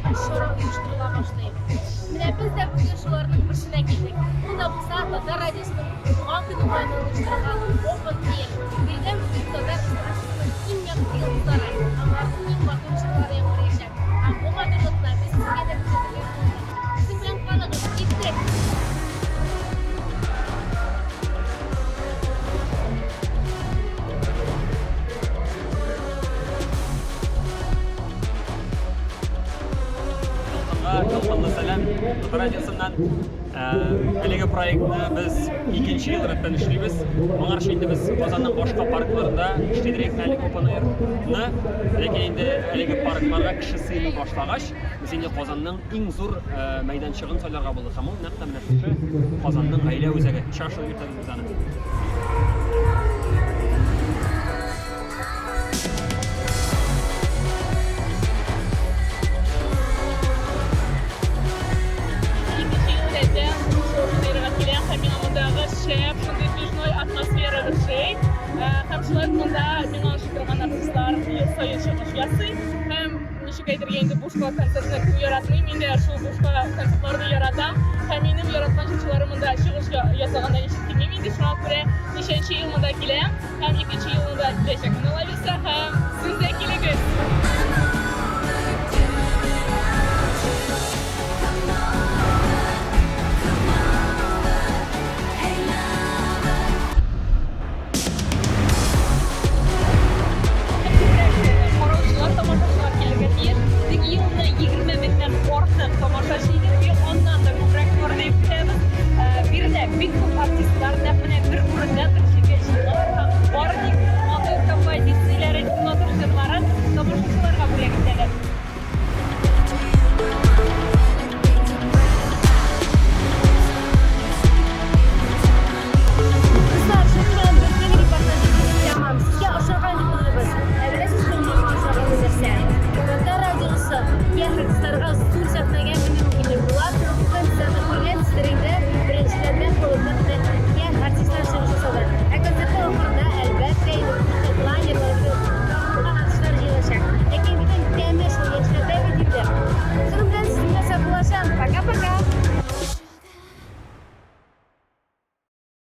мавыктыргыч чара оештырыла башлый. Менә без дә бүген шуларның берсенә килдек. Ул да булса Татар радиосының туган көне уңаеннан оештырылган Open Air. Биредә бүген татар эстрадасының иң якты йолдызлары һәм аларның иң матур җырлары яңгыраячак. Һәм бу матурлыкны без сезгә дә күрсәтергә булдык. Безнең белән калыгыз, киттек! Ялкынга ялкынлы сәлам Татар радиосыннан. Әлеге проектны без икенче ел рәттән эшлибез. Моңарчы инде без Казанның башка паркларында эшли идек әлеге Open Air-ны. Ләкин инде әлеге паркларга кеше сыймый башлагач, без инде Казанның иң зур мәйданчыгын сайларга булдык. Һәм ул нәкъ тә менә шушы Казанның гаилә үзәге. Чаша дип йөртәбез без аны. Икенче ел рәттән шушы Open киләм һәм миңа мондагы шәп, шундый движной атмосфера ошый. Һәм шулай ук монда миңа ошый торган артистлар ел саен чыгыш ясый. Һәм ничек әйтергә инде бушка концертны кем яратмый, мин дә шул бушка концертларны яратам. Һәм минем яраткан җырчыларым монда чыгыш ясаганда ничек килмим инде, шуңа күрә ничәнче ел монда киләм. Һәм икенче елны да киләчәкмен алабирса, һәм сез дә килегез! Күбрәк караучылар, тамашачылар килергә тиеш. Теге елны 20 меңнән артык тамашачы иде, быел аннан да күбрәк булыр дип көтәбез. Биредә бик күп артистлар нәкъ менә бер урында, бер җиргә җыелалар һәм бары тик